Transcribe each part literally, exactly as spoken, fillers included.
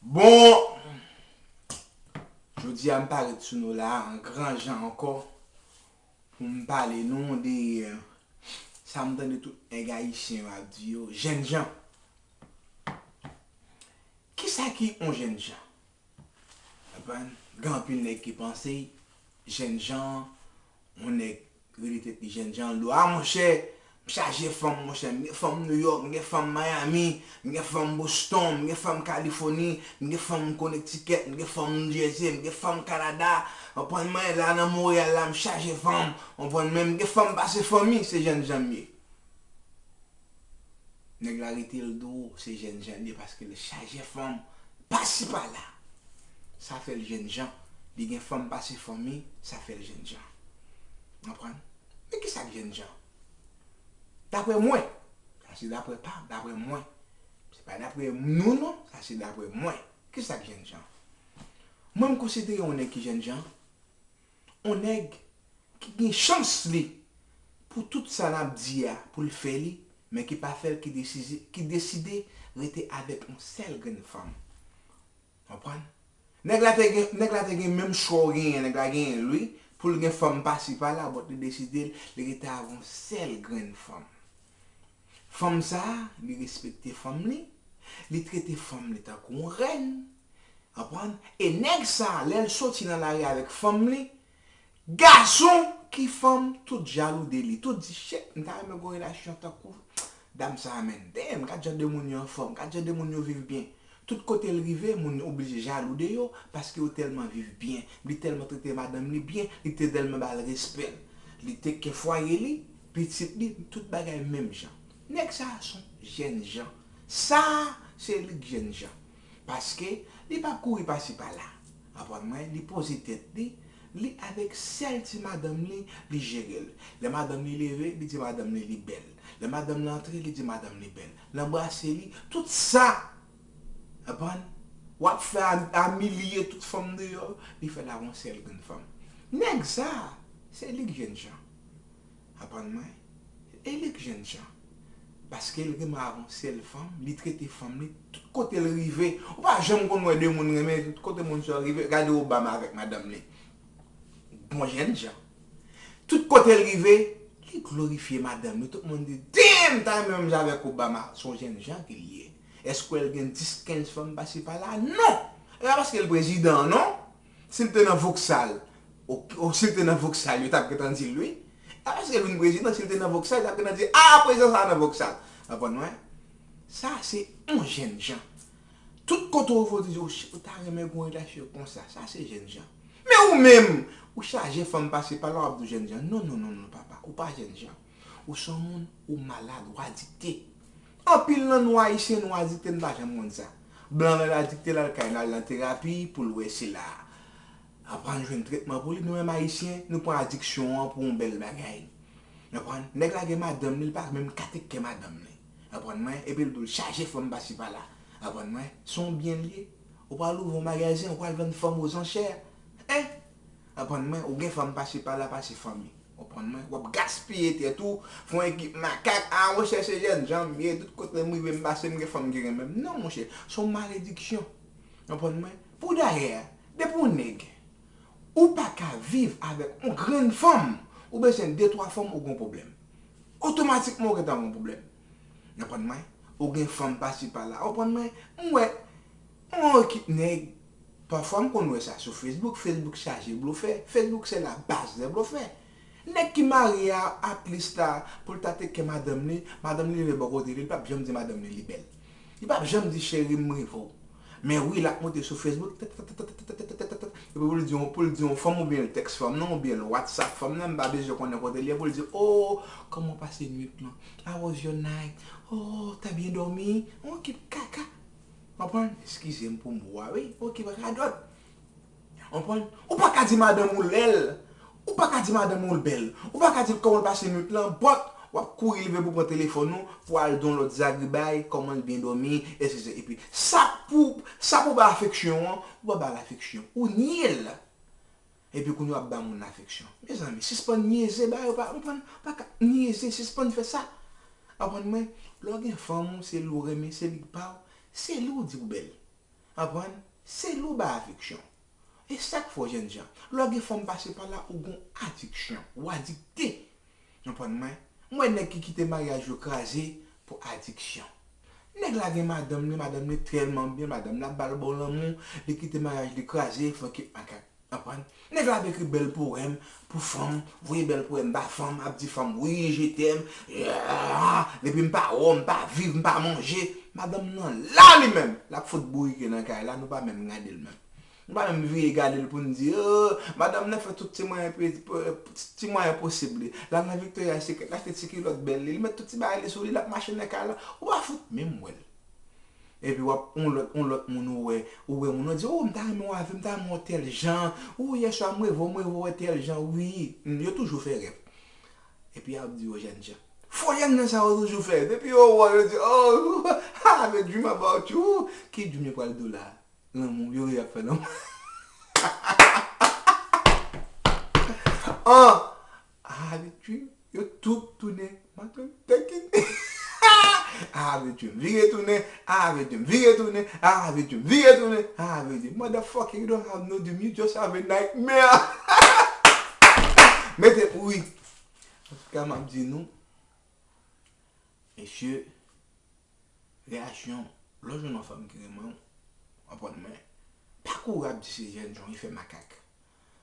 Bon, jodi a m parèt sou nou la an gran jan ankò pou m pale nou de, euh, sa m tande tout nèg ayisyen yo ap di yo, jènjan. Kisa ki yon jènjan? Konprann? Gen anpil nèg ki panse jènjan, yon nèg rele tèt li jènjan, l di w, a monchè, m chaje fanm, monchè, m gen fanm Nouyòk, m gen fanm Miami, m gen fanm Boston, m gen fanm Kalifoni, m gen fanm Connecticut, m gen fanm New Jersey, m gen fanm Kanada, konprann mwen, la nan Monreyal la, m chaje fanm, konprann mwen, m gen fanm pase fanmi, se jènjan m ye. Nèg la rete l di w se jènjan l ye paske l chaje fanm pasi pala. Sa fè l jènjan. Li gen fanm pase fanmi, sa fè l jènjan. Konprann? Men kisa k jènjan? Daprè mwen, sa se daprè pa, daprè mwen. Se pa daprè nou non, sa se daprè mwen. Kisa k jènjan? Mwen m konsidere yon nèg ki jènjan, yon nèg ki gen chans li pou tout sa n ap di a, pou l fè li, men ki pa fè l, ki deside, ki deside rete avèk yon sèl grenn fanm. Konprann? Nèg la te gen, nèg la te gen menm chwa w genyen, nèg la genyen l wi, pou l gen fanm pasi pala, but li deside l, li rete avèk yon sèl grenn fanm. Fanm sa a, li respekte fanm li, li trete fanm li tankou yon rèn, konprann? E nèg sa a, lè l soti nan lari avèk fanm li, gason ki fanm, tout jalou de li, tout di, shit, m ta renmen gen yon relasyon tankou dam sa a, men damn, gad jan de moun yo anfòm, gad jan de moun yo viv byen. Tout kote l rive, moun yo oblije jalou de yo, paske yo tèlman viv byen, li tèlman trete madanm li byen, li te tèlman ba l respè l. Li take care fwaye li, pitit li, tout bagay menm jan. Nèg sa a se yon jènjan. Sa a, se li k jènjan. Paske li p ap kouri pasi pala. Konprann mwen, li poze tèt li, li avèk sèl ti madanm li, li jere l. Lè madanm li leve, li di madanm li li bèl. Lè madanm li antre, li di madanm li bèl. L anbrase li, tout sa. Konprann? W ap fè a, a milye tout fanm deyò, li fè l avè yon sèl grenn fanm. Nèg sa a, se li k jènjan. Konprann mwen? E li k jènjan. Paske l renmen avè yon sèl fanm, li trete fanm li tout kote l rive. Ou pa janm konn wè de moun renmen, tout kote moun sa yo rive, gade Obama avèk madanm li. Bon jènjan. Tout kote l rive, li glorifye madanm li. Tout moun di, damn, ta renmen menm jan avèk Obama. Se yon jènjan ke l ye. Èske w wè l gen dis, kenz fanm pasi pala? Non! E pa paske l prezidan, non. Si l te nan Voksal, o, o, si l te nan Voksal, yo t ap gentan di l wi. E pa paske l vin prezidan, si l te nan Voksal, yo t ap gentan di, a, prezidan sa a nan Voksal. Konprann mwen? Sa se yon jènjan. Tout kote w voye di, o, shit, ou ta renmen gen yon relasyon konsa. Sa se jènjan. Men ou menm, ou chaje fanm pase pala, w ap di w jènjan. Non, non, non, non, papa, ou pa jènjan. Ou se yon moun, ou malad, ou adikte. Anpil nan nou ayisyen, nou adikte, nou pa janm konn sa. Blan lè l adikte, l al kay, l al nan terapi pou l wè si l a aprann jwenn tretman pou li. Nou menm ayisyen, nou pran adiksyon an pou yon bèl bagay. Konprann? Nèg la gen madanm li, li pa menm ka take care madanm li. Konprann mwen? Epi l di w l chaje fanm pasi pala. Konprann mwen? Se yon byen l ye. Ou pral ouvri yon magazen, ou pral vann fanm ozanchè. Hein? Konprann mwen? Ou gen fanm pase pala, pase fanmi. Konprann mwen? W ap gaspiye tèt ou, fè yon ekip makak, a, monchè, se jènjan m ye, tout kote m rive m pase, m gen fanm ki renmen m. Non, monchè, se yon malediksyon. Konprann mwen? Poudayè, depi yon nèg, ou pa ka viv avèk yon grenn fanm, ou bezwen de twa fanm, ou gen yon pwoblèm. Otomatikman, ou gentan gen yon pwoblèm. Konprann mwen? Ou gen fanm pasi pala. Konprann mwen? M wè yon ekip nèg, pafwa m konn wè sa sou Facebook. Facebook chaje blofè. Facebook se la baz dè blofè. Nèg ki marye a, at least la, pou l ta take care madanm li, madanm li leve bò kote li, li p ap janm di madanm li li bèl. Li p ap janm di cheri m rive w. Men wi, l ap monte sou Facebook, epi pou l di yon, pou l di yon fanm oubyen l tèks fanm nan oubyen l WhatsApp fanm nan, m pa bezwen konnen kote l ye, pou l di, oh, kòman w pase nwit lan? How was your night? Oh, t'as bien dormi? Yon ekip kaka. Konprann? Eskize m pou mo a, wi. Yon ekip radòt. Konprann? Ou pa ka di madanm ou l bèl. Ou pa ka di madanm ou l bèl. Ou pa ka di l kòman l pase nwit lan, but w ap kouri leve pou pran telefòn ou, pou al di yon lòt zagribay, kòman l byen dòmi, eskize. Epi sa pou, sa pou ba afeksyon an, ou pa ba l afeksyon. Ou nye l. Epi kounye a w ap ba moun afeksyon. Mezanmi, sispann nyeze, ba yo pa, konprann, pa ka nyeze, sispann fè sa. Konprann mwen? Lè w gen fanm ou, se li w renmen, se li k pa w, se li w di w bèl. Konprann? Se li w bay afeksyon. E sa k fè w jènjan. Lè w gen fanm pase pa la, ou gon adiksyon. Ou adikte. Konprann mwen? M wè nèg ki kite maryaj yo kraze pou adiksyon. Nèg la gen madanm li, madanm li tèlman byen, madanm la ba l bon lanmou, li kite maryaj li kraze, fòk li makak. Konprann? Nèg la ap ekri bèl powèm pou fanm, voye bèl powèm ba fanm, ap di fanm, wi, je t'aime, yeah, depi m pa wè w, m pa viv, m pa manje. Madanm nan la li menm, l ap fout bourike nan kay la, nou pa menm gade l menm. Nou pa menm vire gade l pou n di, oh, madanm nan fè tout ti mwayen, ti mwayen posib li. L al nan Victoria's Secret, l achte ti kilòt bèl li, li met tout ti bagay li sou li, l ap mache nan kay la, ou pa fout menm wè l. Epi w ap, yon lòt, yon lòt moun ou wè, ou wè moun, ou di, oh, m ta renmen w avè m, m ta renmen w tèl jan, oh, yèswa m reve w, m reve w tèl jan, wi, yo toujou fè rèv. Epi y ap di yo jènjan. Fo jènjan sa yo toujou fè. Depi yo wè w, yo di, oh, I have a dream about you. Ki dream yo pral di w la? Lanmou, yo reyèl ap fè lanmou. An, I have a dream. Yo tout tounen. Matwèl tekin. I have a dream. Vire tounen. I have a dream. Vire tounen. I have a dream. Vire tounen. I have a dream. Motherfucker, you don't have no dream. You just have a nightmare. Mete wi. Antouka, m ap di nou, mesye, reyasyon, lè w jwenn yon fanm ki renmen w, konprann mwen, pa kouri ap di se jènjan, li fè makak.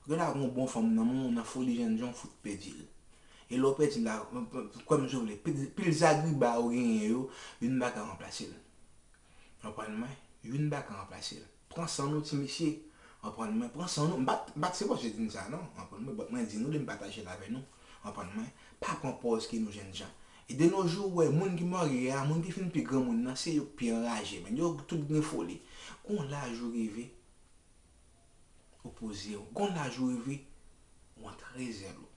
Gen la gon bon fanm nan men w, nan foli jènjan, w fout pèdi l. E lè w pèdi l la, kwè m si w vle, pil, pil zagriba ou genyen yo, youn pa ka ranplase l. Konprann mwen? Youn pa ka ranplase l. Pran san nou, ti mesye. Konprann mwen? Pran san nou. M pa t, m pa t sipoze di n sa, non. Konprann mwen? But mwen di nou li, m pataje l avè nou. Konprann mwen? Pa pran pòz ke nou jènjan. E de nos jours, w wè, moun ki marye a, moun ki fin pi granmoun nan, se yo k pi anraje, men yo tout gen foli. Gon laj ou rive, ou poze w. Gon laj ou rive, ou antre zèl ou.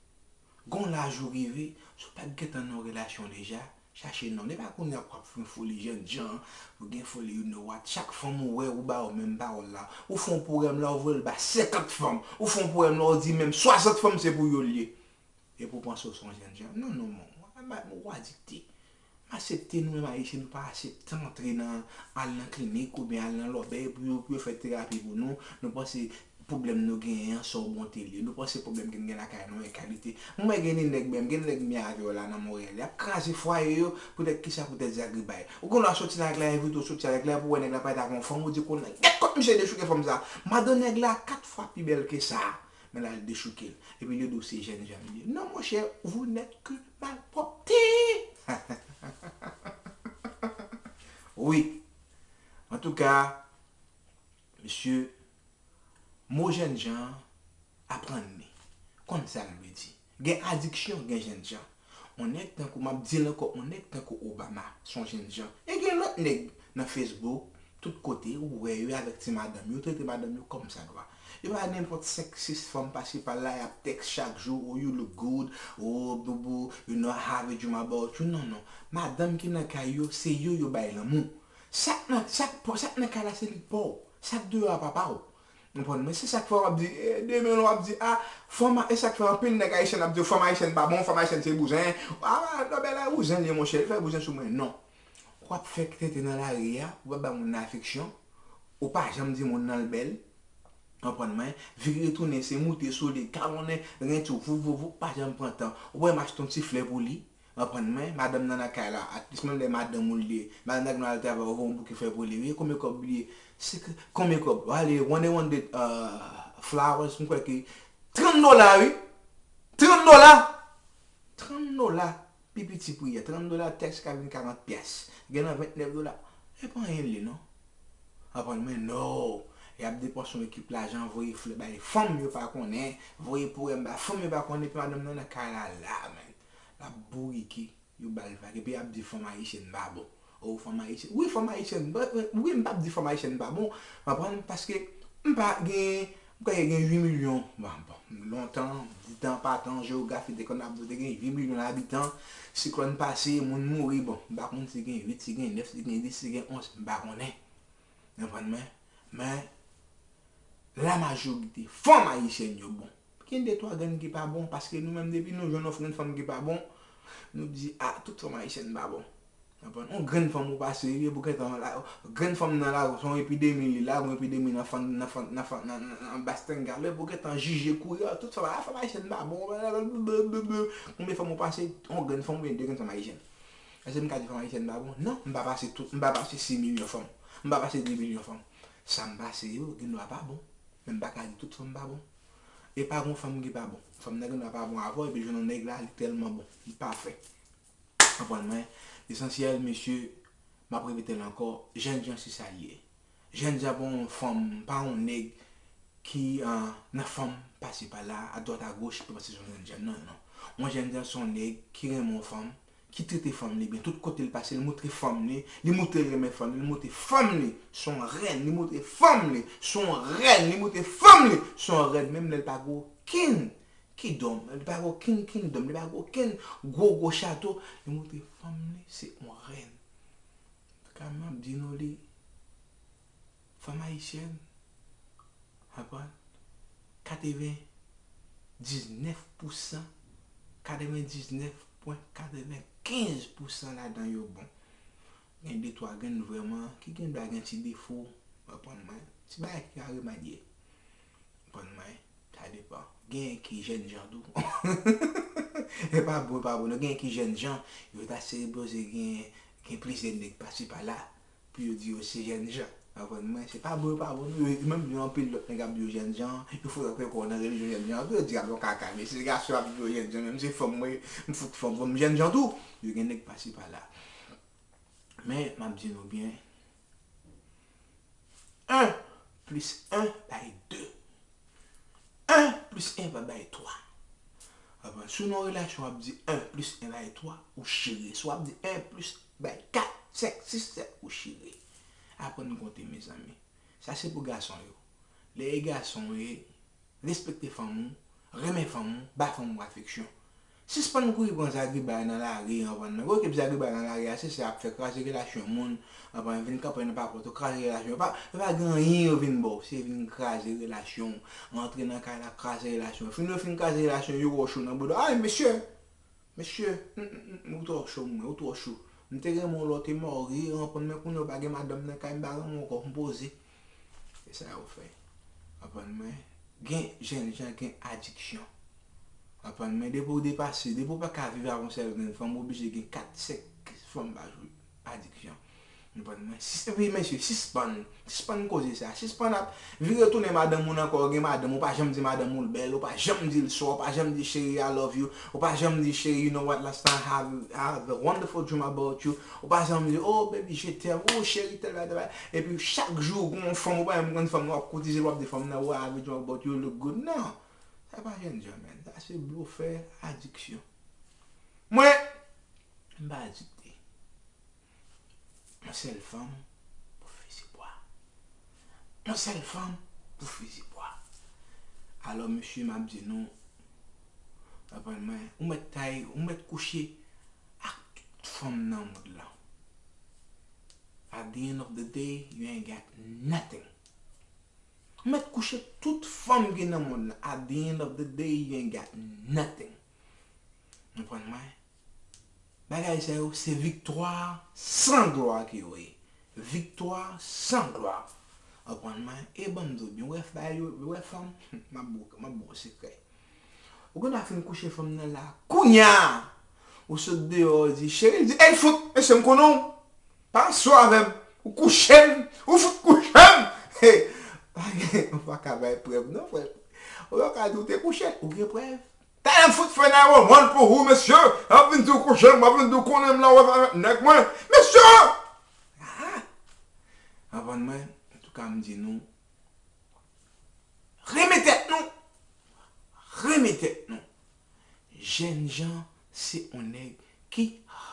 Gon laj ou rive, si w pa t gentan nan yon relasyon deja, chache non. E pa kounye a pou w ap fè foli jènjan, pou gen foli you know what. Chak fanm ou wè, ou ba yo menm pawòl la. Ou fè yon pwogram la, ou voye l ba senkant fanm. Ou fè yon pwogram la, ou di menm swasant fanm se pou yo l ye. Epi w panse w se yon jènjan. Non, non, non. Ou adikte. M aksepte nou menm Ayisyen, nou pa aksepte antre nan, al nan klinik oubyen al nan lòbèy pou yo, pou yo fè terapi pou nou. Nou panse pwoblèm nou genyen an se yon bonte l ye. Nou panse pwoblèm ke n gen lakay nou e kalite. M wè gen de nèg menm, gen de nèg m ye avè yo la nan Monreyal, y ap kraze fwaye yo, poutèt kisa? Poutèt zagribay. Ou konn w ap soti nan nèg la, envite w soti avèk la, epi w wè nèg la parèt avè yon fanm, ou di, konnen, gad kòman misye dechouke fanm sa. Madan nèg la kat fwa pi bèl ke sa. Men l al dechouke l. Epi li di w se jènjan li ye. Non, monchè, vous n'êtes que malpropte! Wi. Antouka, mesye, mo jènjan an, aprann li. Konn sa l vle di. Gen adiksyon, gen jènjan. On nèg tankou, m ap di l ankò, on nèg tankou Obama, se yon jènjan. E gen lòt nèg nan Facebook, tout kote, ou wè yo avèk ti madanm yo, trete madanm yo kòmsadwa. Yo pa nenpòt senk, sis fanm pase pa la, y ap tèks chak jou, oh, you look good, oh, boo boo, you know, I have a dream about you. Non, non. Madanm ki nan kay yo, se yo yo bay lanmou. Sa k nan, sa k pa, sa k nan kay la, se li k pa w. Sa k deyò a pa pa w. Ou konprann mwen? Se sa k fè w ap di, eh, demen w ap di, ah, fanm, e sa k fè anpil nèg ayisyèn ap di w fanm ayisyèn pa bon, fanm ayisyèn se bouzen. Ah, non, bèl la bouzen li ye, monchè, li fè bouzen sou mwen. Non. W ap fè tete nan lari a, ou pa ba moun nan afeksyon, ou pa janm di moun nan l bèl. Konprann mwen? Vire tounen, se moute sou li, kalonnen, renti w, voup, voup, voup, pa janm pran tan. Ou pa menm achte yon ti flè pou li. Konprann mwen? Madanm nan nan kay la, at least menm lè madanm ou l ye, madanm nan al travay, ou gen yon bouke flè pou li, wi, konbyen kòb li ye? Se ke, konbyen kòb? Ale, one hundred, uh, flowers, m kwè ke trant dola, wi. Trant dola! Trant dola, pi piti pri a. Trant dola, tèks ka vin karant pyès. Gen nan ventnèf dola. E pa anyen li ye, non. Konprann mwen? No. Y ap depanse yon ekip lajan, voye flè bay fanm yo pa konnen, voye powèm ba fanm yo pa konnen, epi madanm nan nan kay la, la, men. L ap bourike, yo ba l vag, epi y ap di fanm ayisyèn pa bon. Oh, fanm ayisyèn. Wi, fanm ayisyèn, wi, m p ap di fanm ayisyèn pa bon, konprann, paske m pa gen, m kwè gen uit milyon, bon, bon, lontan, di tan pa tan, jewografi te konn ap di w te gen uit milyon abitan, siklòn pase, moun mouri, bon, m pa konn si gen uit, si gen nèf, si gen dis, si gen onz, m pa konnen. Konprann mwen? Men, lamajorite, fanm ayisyèn yo bon. Gen de twa grenn ki pa bon, paske nou menm depi nou jwenn yon grenn fanm ki pa bon, nou di, ah, tout fanm ayisyèn pa bon. Konprann? Yon grenn fanm ou pase, epi pou gentan la, grenn fanm nan la, se yon epidemi li la, yon epidemi nan fanm, nan fanm, nan fanm, nan, nan, nan Bastèn Galè, pou gentan jije kouri, tout fanm, ah, fanm ayisyèn pa bon, blablabla. Konbyen fanm ou pase, yon grenn fanm oubyen de grenn fanm ayisyèn? Èske m ka di fanm ayisyèn pa bon? Non, m pa pase tout, m pa pase sis milyon fanm. M pa pase de milyon fanm. Sa m pase yo, gen dwa pa bon. Men m pa ka di tout fanm pa bon. E pa gon fanm ki pa bon. Fanm nan gen dwa pa bon avè w, epi jwenn yon nèg la, li tèlman bon. Li pafè. Konprann mwen? Lesansyèl, mesye, m ap repete l ankò, jènjan se sa l ye. Jènjan pa yon fanm, pa yon nèg ki, ah, nan fanm pase pa la, adwat agoch, pou panse se yon jènjan. Non, non. Yon jènjan se yon nèg ki renmen yon fanm, ki trete fanm li byen. Tout kote l pase, li moutre fanm li, li moutre l renmen fanm li, li moutre fanm li se yon rèn, li moutre fanm li se yon rèn, li moutre fanm li se yon rèn, menm lè l pa gen okenn kingdom, li pa gen okenn kingdom, li pa gen okenn gwo, gwo chato, li moutre fanm li se yon rèn. Antouka, m ap di nou li, fanm ayisyèn, konprann, katrevendiznèf pousan, katrevendiznèf pwen katrevenkenz pousan ladan yo bon. Gen de twa grenn vrèman ki gen dwa gen ti defo, konprann mwen, ti bagay ki ka remadye. Konprann mwen, sa depan. Genyen ki jènjan tou. E pa bon, e pa bon. Non, genyen ki jènjan, yo ta sipoze gen, gen plizyè nèg pase pa la pou yo di yo se jènjan. Konprann mwen, se pa bon, e pa bon. Non, yo, menm yo anpil lòt nèg ap di yo jènjan, yo fout rantre kò nan relijyon jènjan tou, yo di ap yon kaka, men se gason ap di yo jènjan, menm se fanm mwen, m fout fanm, fanm jènjan tou. Yo gen nèg pase pa la. Men, m ap di nou byen, en plis en bay de. En plis en pa bay twa. Konprann? Si w nan yon relasyon, w ap di en plis en bay twa, ou chire. Si w ap di en plis bay kat, senk, sis, sèt, ou chire. Aprann konte, mezanmi. Sa se pou gason yo. Lè e gason w ye, respekte fanm ou, renmen fanm ou, bay fanm ou afeksyon. Sispann kouri pran zagribay nan lari an, konprann mwen. Gwo kip zagribay nan lari a, se sa y ap fè, kraze relasyon moun, an, vin kanpe nan papòt ou, kraze relasyon. Yo pa, yo pa gen anyen yo vin ba w, se vin kraze relasyon w, antre nan kay la, kraze relasyon. Fin yo fin kraze relasyon, yo wè w cho nan bouda. Ay, mesye! Mesye, m, m, m, ou twò cho, mwen, ou twò cho. M te renmen w lè w te mòri, konprann mwen, kounye a w pa gen madanm nan kay, m pa renmen w ankò, m poze. Se sa yo fè. Konprann mwen? Gen jènjan, gen adiksyon. Konprann mwen? Depi w depase, depi w pa ka viv avè yon sèl grenn fanm, ou oblije gen kat, senk fanm pa jou. Adiksyon. Konprann mwen? Sis-, wi, mesye, sispann. Sispann koze sa. Sispann ap vire tounen madanm moun ankò, gen madanm, ou pa janm di madanm ou l bèl, ou pa janm di l swa, ou pa janm di cheri, I love you, ou pa janm di cheri, you know what, last night I have, I have a wonderful dream about you, ou pa janm di, oh baby, je t'aime, oh cheri, tèl bagay, tèl bagay. Epi chak jou, ou gen yon fanm, ou pa menm konn fanm nan, w ap koutize l, w ap di fanm nan, oh, I have a dream about you, you look good. Non. Sa pa jènjan, man. Sa se blofè, adiksyon. Mwen, m pa adikte. Yon sèl fanm pou fizi bwa. Yon sèl fanm pou fizi bwa. Alò, mesye, m ap di nou, konprann mwen, ou mèt tay, ou mèt kouche ak tout fanm nan mond lan. At the end of the day, you ain't got nothing. Ou mèt kouche tout fanm ki nan mond lan. At the end of the day, you ain't got nothing. Konprann mwen? Bagay sa yo, se viktwa san glwa ke yo ye. Viktwa san glwa. Konprann mwen? E ban m di w byen, w wè bagay yo, w wè fanm, m ap ba w, m ap ba w sekrè. Ou gen dwa fin kouche fanm nan la. Kounye a, ou sot deyò, ou di, cheri, l di, ey, fout, mesye, m konnen w. Pa sou avè m. Ou kouche m. Ou fout kouche m. Hey, pa gen, ou pa ka bay prèv, non, frè. Ou pa ka di w te kouche l. Ou gen prèv? Talè m fout fè nine one one pou ou, mesye. Ap vin di w kouche m, ap vin di w konnen m la, w ap nèg mwen. Mesye! Ah! Konprann mwen? Antouka, m di nou, renmen tèt nou. Renmen tèt nou. Jènjan se yon nèg ki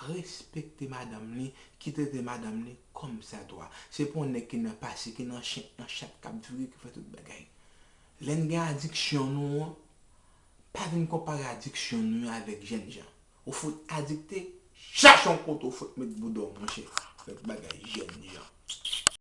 respekte madanm li, ki trete madanm li kòm sa dwa. Se pa yon nèg ki nan pase, ki nan chen, nan chat k ap vire, ki fè tout bagay. Lè n gen adiksyon nou an, pa vin konpare adiksyon nou yo avèk jènjan. Ou fout adikte, chache yon kote ou fout met bouda w, monchè. Fè bagay jènjan.